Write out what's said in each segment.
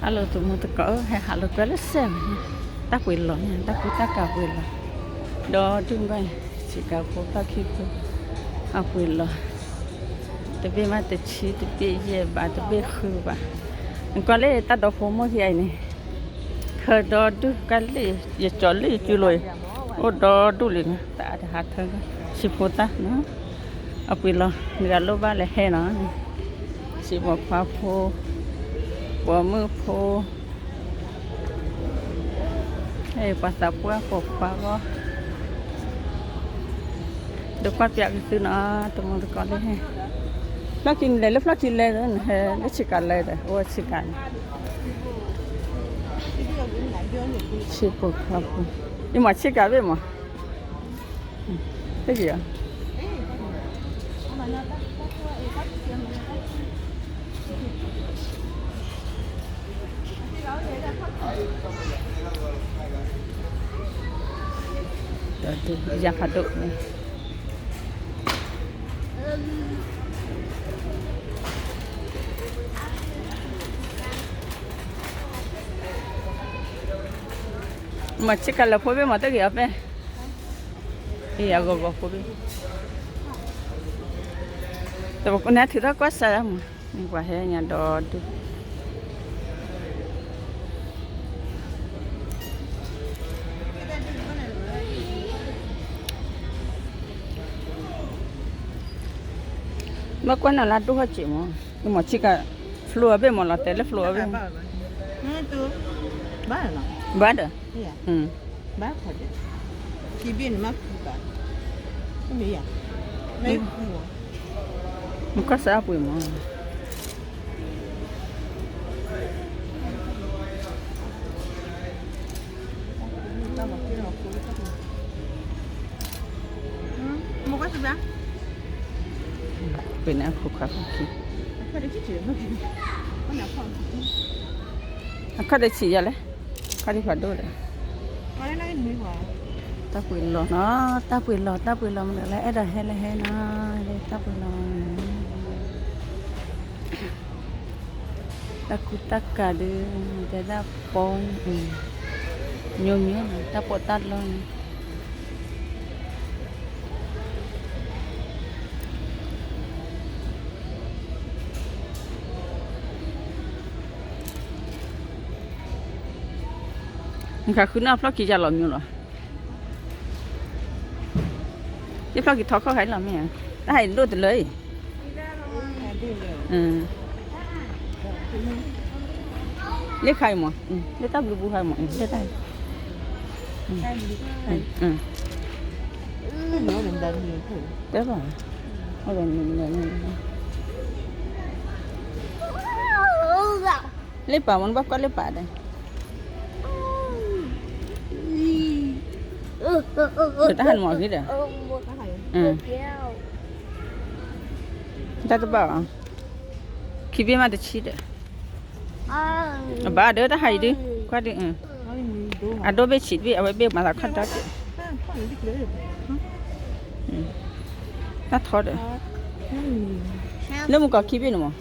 ဟါလီၤ တမူတကိးဧၢ, ဟဲဟးလိာ်ကွဲလၢစဲၣ်န့ၣ်, တၢ်ပှ့ၤလီၤန့ၣ် တၢ်ကူတၢ်ကၤပှ့ၤလီၤ, ဒီးဒုၣ်ဘၣ် ဆံးကၤဖိ ဖျီၣ်ခံဖိ အပှ့ၤလီၤ, တဘ့ၣ်မးတဆံ တဘ့ၣ်ယဲၢ်ဘး တဘ့ၣ်ဃုဘး, နကွၢ်လၢတၢ်ဒီဖိမိၢ်ခံဂၤအံၤန့ၣ်, ထၢဒီဒုၣ်ကါလံၣ် ယကၠီၤလံၣ်စုလိၤအံၤ, အိၣ်ဒီဒူၣ်လံန့ၣ် တၢ်အတဟးထၢ ဆံးဖိတၢ်န့ၣ်, အပှ့ၤလီၤ မ့ၢ်ဂၤလိၣ်ဘၣ်လဲၤဟဲနီၤ, ဆံးပိာ်ခွါဖိ ပိာ်မုၣ်ဖိ, ပှၤသးပှၢ်ပိာ်ခွါဂီၢ်, ဒုးကွၢ်ပၠးကသုနီၤ, တမူတကိးလၢဟဲ, ဖျီၣ်ခံလဲၤလၢဖျီၣ်ခံလဲၤ ဟဲလၢဆံးကၤလဲၤဒီး အိၣ်ဆံးကၤန့ၣ်, ဆံးပိာ်ခွါဖိ, ယမၤဆံးကၤဘ့ၣ်မး, တက့ၢ် ယၤဖးဒိၣ်န့ၣ်, မၤဆံးကၤလၢဖိဘ့ၣ်မး တဂ့ၤအီၤဖဲ, အဂီၤဂီၤဖိဘ့ၣ်, တနါထုးထီၣ်ကွၢ်စးယါမး, ပှၤဟဲညါဒီဒူၣ် ဘၣ်ကွၢ်နၤလၢဒိၣ်ဟီၣ်စ့ၢ်မး, မၤဆံးကၤ ဖျိအဘ့ၣ်မးလီၤ တဲလၢဖျိအဘ့ၣ်မး, ဘၣ်ဒီး, မ့ၢ်ကွၢ်စးအပှ့ၤမး ပှ့ၤန့ၣ်အခိၣ်ခါခံ, အခီၣ်ဒ့ဆံးယၤလဲၣ်, ခီၣ်ဒ့ဖးဒိၣ်ဒီး, တၢ်ပှ့ၤလီၤနီၤ, တၢ်ပှ့ၤလီၤ တၢ်ပှ့ၤလီၤ မနုၤလဲၣ် အဲၣ်ဒိးဟဲလၢဟဲနီၤ, တၢ်ပှ့ၤလီၤ တၢ်ကူတၢ်ကၤဒီး တဲဒၣ်ပိာ်, မျိုးမျိုးနီၤ တၢ်ပိာ်တၢ်လီၤန့ၣ်, နခးဃုန့ၢ်ဖျီၣ်ခံယၤလီၤမျိုးလီၤ, ယဖျီၣ်ခံထီခီၣ်ခါအံၤလီၤမ့ၢ်ဧါ, တၢ်ဟးအံၤဒိၣ်တလၢအံၤ လၢခါအံၤမး, လၢတၢ်ဘျုးပူၤခါအံၤမး, လၢတၢ်, တဲဘၣ်, လၢပာ်မး နဘၣ်ကွၢ်လၢပာ်ဒီး, တၢ်ဟးနမၤဂ့ၤဒီး, တၢ်တဘၣ်အီၤ, ခံဘ့ၣ်မးတဆံဒီး, အဘၣ်ဒီးတၢ်ဟးအံၤဒုး, ကွၢ်ဒုး, အဒိၣ်ဘ့ၣ်ဆံးတဘ့ၣ် အဝဲဘ့ၣ်မၤသးခီၣ်တၢ်က့ၤ, တၢ်ထီဒီး, လၢမုၢ်ကီၢ်ခံဘ့ၣ်န့ၣ်မး,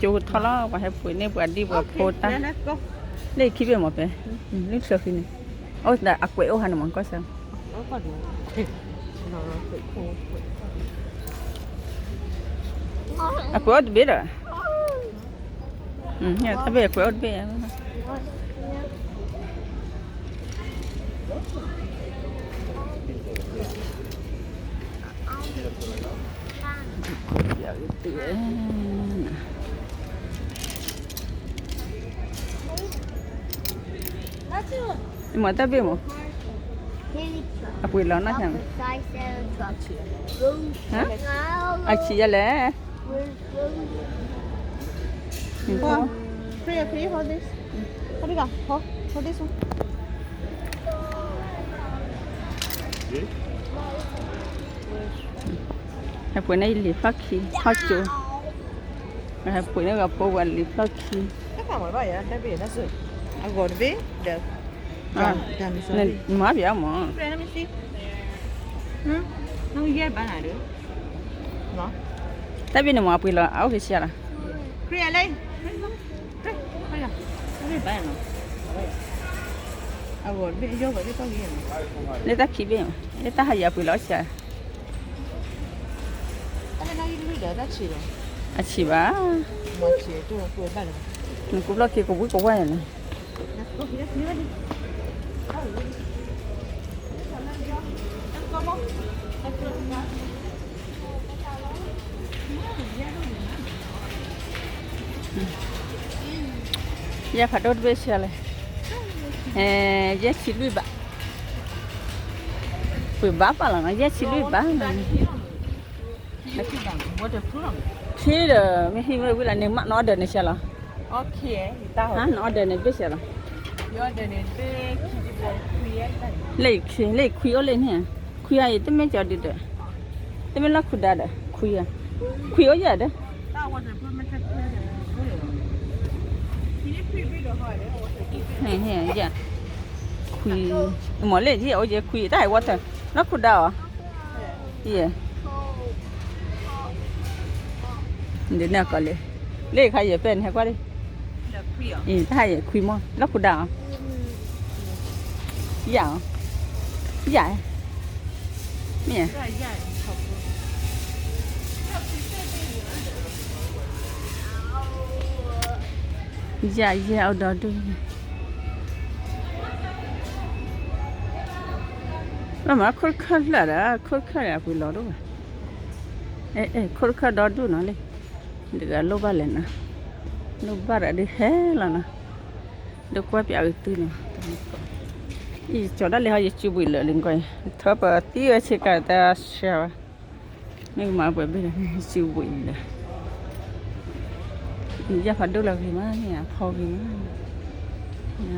ကၠိထီၣ်လီၤ ပှၤဟဲပှ့ၤန့ၢ်ပှၤဒံၣ်ပှၤဖိတၢ်, လၢခံဘ့ၣ်မးဖဲ, လၢချၢဃံန့ၣ်, အိၣ်ဒီးအကွဲးအိၣ်ဟးန့ၣ်မး ကွၢ်စၢ်, အကွဲးအိၣ်တဘ့ၣ်ဒီး, တၢ်ဘ့ၣ်အကွဲးအိၣ်တဘ့ၣ် မ့ၢ်တၢ်ဘ့ၣ်မး, အပှ့ၤလီၤနီၢ်ဆါ, အဆံးယဲလဲၣ်, Priya, can you hold this? Priya, hold, hold this one. ဟဲပှ့ၤန့ၢ်လံာ်ဖျီၣ်ခံ ဟီၣ်ကၠိ, ဟဲပှ့ၤန့ၢ်ဂၤဖိဝဲလံာ်ဖျီၣ်ခံ, အဂီၤတဘ့ၣ်ဒီး, မၤပျဲမး, နယဲၢ်ဘၣ်နၤဒီး, မၤ တၢ်ဘ့ၣ်န့ၣ်မ့ၢ်အပှ့ၤလီၤ အအိၣ်က့ၤဆံးလီၤ. လၢတၢ်ခံဘ့ၣ်မ့ၢ် လၢတၢ်ဟးယၤပှ့ၤလီၤဆံး အဆံးဘၣ်. နကူဘျီၣ်ခံကဝံကဝါန့ၣ်လီၤ. ယဲၢ်ဖးဒိၣ်တဘ့ၣ်ဆံးလဲၣ်, ယဲၢ်ဆံလွံၢ်ဘး, ပှ့ၤဘၣ်ပာ်လီၤနီၤ ယဲၢ်ဆံလွံၢ်ဘးနီၤ. ခံဒီး မ့ၢ်ဟံးမ့ၢ်ဝံၤလီၤန့ၣ် မ့ၢ်နအီၣ်ဒၢးန့ၣ်ဆံးလီၤ. နအီၣ်ဒၢးန့ၣ်တဘ့ၣ်ဆံးလီၤ. လၢယခံ လၢယခွံအိၣ်လၢန့ၣ်, ခွံအံၤတမ့ၢ်ကၠီဒုဒီး, တမ့ၢ်လီၢ်ခူဒါဒီး ခွံဧါ, ခွံအိၣ်ယဲၢ်ဒီး ခွံ, မ့ၢ်လၢယအိၣ်ယဲၢ်ခွံ, တမ့ၢ်လီၢ်ခူဒါဧါ, ယဲၢ်, ဒ်န့ၣ်ကီးလံ, လၢယခါယဲၢ်ပဲၢ်န့ၣ် ဟဲကွၢ်လံ, တၢ်ဟဲယဲၢ်ခွံမ့ၢ် လီၢ်ခူဒါဧါ, ယဲၢ်, ယဲၢ်, မ့ၢ် ယဲၢ်ယဲၢ်အိၣ်ဒီဒူၣ်, ဘၣ်မးခိၣ်တခၢၣ်လၢာ်ဒီး ခိၣ်တခၢၣ်န့ၣ် အပှ့ၤလီၤဒိၣ်ဘၣ်, အဲ ခိၣ်တခၢၣ်ဒီဒူၣ်နီၤလံ, ဒ်အလိၣ်ဘၣ်လဲၣ်နီၤ, လိၣ်ဘၣ်ဒီးဒုးဟဲလီၤနီၤ, ဒီးကွၢ်ပၠးအုးသုနီၤ, အံၤကၠီဒၣ်လဲာ်ဟီ ယစုဘှံးလၢာ်လံကွၢ်, ထၢပသံဝဲဆ့ကၤတၢ်ဆှၢဝဲ မ့ၢ်ကမၤပှဲၤဘ့ၣ်ဒီး စုဝံၤလၢာ်, ယၢ်ဖးဒိၣ်လီၤဂ့ၤမးန့ၣ် အဖီဂ့ၤမ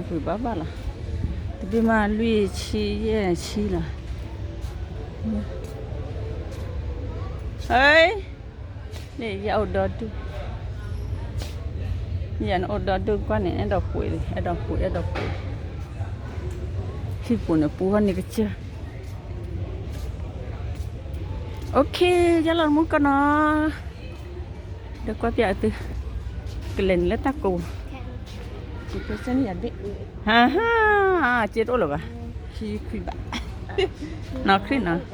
း, ပှ့ၤဘၣ်ဘၣ်လီၤ, တဘ့ၣ်မးလွံၢ်ဆံယဲၢ်ဆံလီၤ, ဟဲ, န့ၣ်ယအိၣ်ဒီဒူၣ်, ယနအိၣ်ဒီဒူၣ်ကွၢ်န့ၣ် အဲၣ်ဒိးပှ့ၤလံ အဲၣ်ဒိးပှ့ၤ အဲၣ်ဒိးပှ့ၤ, ဟံၣ်ပူၤန့ၣ်ပူၤဟီၣ်န့ၣ်ကစၢၢ် OK, ယလီၤမူကနီၤ, ဒီးကွၢ်ပၠးအသု, ကလဲၤနုာ်လၢတၢ်ကိး, ဟါဟါ, စ့တအိၣ်လၢၤဘၣ်, ခံခွံဘး, နီၢ်ခရံာ်နီ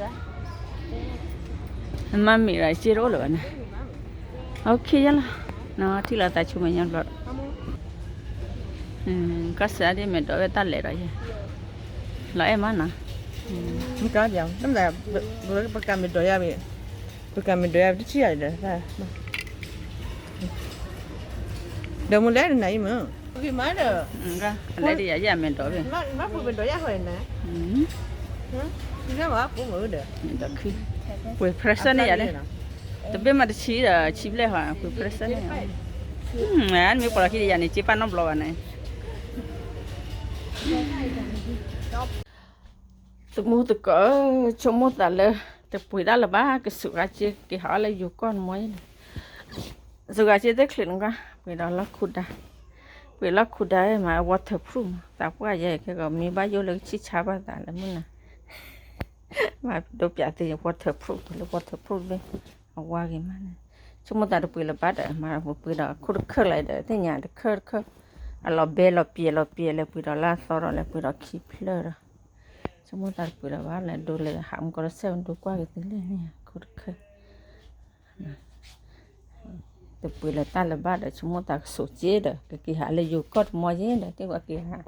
ၤ, မ့မ့ၢ်ဒီးစ့တအိၣ်လၢၤဘၣ်န့ၣ်, OK ယလီၤ, နီၤထံၣ်လီၤသးဆိမဲာ်ညါဘျီဒီး ကစၢ်ဒ်မဲာ်ဒိးဝဲတၢ်လဲၤဒီးယဲ, လီၤအဲၣ်မးနီၤ, မ့ၢ်ကါပျး, ပကမ့ၢ်ဒိးယါ, ပကမ့ၢ်ဒိးယါတထံၣ်ယါဒီး, ဒီးမူလဲၣ်နၤအံၤမ့ၢ်, လဲၣ်ဒ်ယၤယဲမဲာ်ဒိးဘ့ၣ်, ဒီးခု, ပှ့ၤ present န့ၣ်ယၤန့ၣ်, တဘ့ၣ်မးတဆံဒီးဆံဘျဲၣ်ဟီ, ပှ့ၤ present န့ၣ်ယၤ, မ့ၢ်ပှၤလီၤခံဒီးယၤန့ၣ် စ့ပာ်နီတဘျီဘၣ်န့ၣ် သမူသကိးဧၢ, ဆိကမိၣ်သးလၢ တပှ့ၤတၢ်လၢၤဘၣ်, ကစူးဂၤစ့ က့ၤဟးအီၣ်လၢယိၤကီၢ်နမီၢ်ယဲန့ၣ်, စူးဂၤစ့သ့ၣ်ချ့နကွၢ်, ပှ့ၤဒီးလီၢ်ခူဒါ, ပှ့ၤလီၢ်ခူဒါမး waterproof မး, သးပှၢ်ယဲခဲကီး မ့ၢ်ဘၣ်ယိၣ်လၢကဆံၣ်ဆါဘၣ်သးလၢမုၢ်နၤ, မၤဒိပၠးသု waterproof လၢ waterproof တဘ့ၣ်, အဝါဂ့ၤမးန့ၣ်, ဆိကမိၣ်သးတပှ့ၤလၢၤဘၣ်ဒီး မၤပှ့ၤဒီးခိၣ်တခၢၣ်လီၤဒီး သ့ၣ်ညါတခၢၣ်တခၢၣ်, အလီၤဘဲလီၤပျဲၤလီၤပျဲၤ လဲၤပှ့ၤဒီးလၢအသီဒီး လဲၤပှ့ၤဒီးခံဖျၢၣ်ဒီး, ဆိကမိၣ်သးတပှ့ၤလၢၤဘၣ် လဲၤဒိလဲၤဟးမူကီၢ်တစဲး ဒိကွၢ်က့ၤသုလၢန့ၣ် ခိၣ်တခၢၣ် တပှ့ၤလၢၤတၢ်လၢၤဘၣ်ဒီး ဆိကမိၣ်သးကစိာ်စ့ဒီး ကက့ၤဟးလၢယိၤကီၢ်တမီၢ်ယဲဒီး သ့ၣ်ဝဲက့ၤဟး,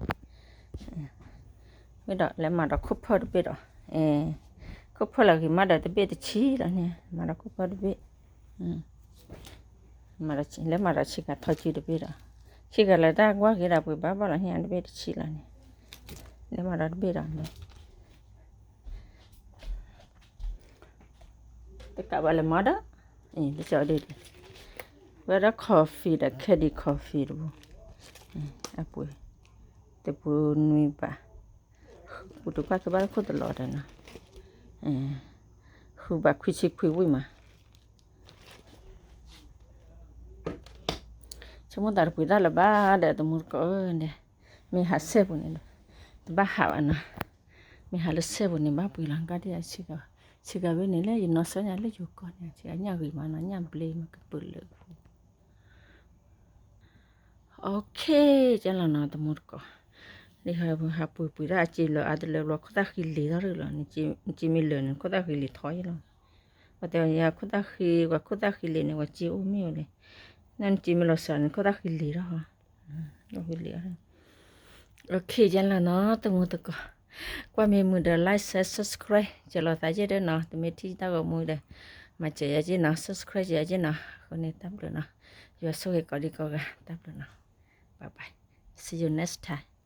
ဝဲဒီးလဲၤမၤဒီးခိၣ်ဖၢၣ်တဘ့ၣ်ဒီး, ခိၣ်ဖၢၣ်လီၤဂ့ၤမးဒီးတဘ့ၣ်တဆံလီၤန့ၣ် မၤဒီးခိၣ်ဖၢၣ်တဘ့ၣ်, လဲၤမၤဒီးဆံးကၤထီကၠူတဘ့ၣ်ဒီး, ဆံးကၤလၢတၢ်ကွၢ်က့ၤဒီးပှ့ၤဘၣ်ဘၣ်လီၤန့ၣ် တဘ့ၣ်တဆံလီၤန့ၣ်, လဲၤမၤဒီးတဘ့ၣ်ဒီး တကးဘၣ်လဲၤမၤဒီး, လၢကီဒ့ၣ်, ဝဲဒၣ် coffee ဒီး Caddy coffee တပူၤ, အပူၤ, တပူၤနွံဘး, ပူၤတကွၢ်ကဘၣ်တခိၣ်တလီၤဒီးနီၤ, ဃုဘးခွံဆံခွံဝံၣ်မး ဆိကမိၣ်သးတပှ့ၤတၢ်လၢၤဘၣ်ဒီး တမူတကိးဧၢ, မ့ၢ်ဟးစဲပူၤန့ၣ်ဒီး တဘၣ်ဟးဘၣ်နီၤ, မ့ၢ်ဟးလၢစဲပူၤန့ၣ် ဘၣ်ပှ့ၤလီၤကါဒ်အဆံးကၤ, ဆ့ကၤဘ့ၣ်န့ၣ်လၢယနီၢ်ဆၢညါလၢယိၤကီၢ်န့ၣ် ဆ့ကၤညၣ်ဂ့ၤမးနီၤ ညၣ်ဘျ့မးကပၢၢ်လၢ OK ကဲလီၤနီၤ တမူတကိး, ဒ်ဟးပှ့ၤပှ့ၤဒၣ်အစ့လၢအတလၢဘျီ ခိၣ်သၣ်ဃံလံၤထီၣ်လီၤ, နစ့မ့ၢ်လၢာ်န့ၣ် ခိၣ်သၣ်ဃံလံၤထီၣ်ယလီၤ, ပှၤတဲဝဲယခိၣ်သၣ်ဃံ ပှၤခိၣ်သၣ်ဃံလံၤန့ၣ် ပှၤစ့အိၣ်မ့ၢ်ဝဲလဲၣ်, နနစ့မ့ၢ်လီၤစှၤန့ၣ် ခိၣ်သၣ်ဃံလံၤထီၣ်, ဃံလံၤထီၣ် OK ယဲလီၤနီၤ တမူတကိး, ကွၢ်မ့ၢ်မုာ်ဒီး like share subscribe စၢၤလီၤသးယဲၢ်ဒၣ်နီၤ, တမ့ၢ်ထံၣ်တၢ်ဂီၤမူဒီး မၤစၢၤယၤက့နီၤ subscribe ယၤက့နီၤ, အဃိန့ၣ်တၢ်ဘျုးနီၤ, ယွၤဆိၣ်ဂ့ၤကိးဒံကိးဂၤ တၢ်ဘျုးနီၤ, bye bye, see you next time.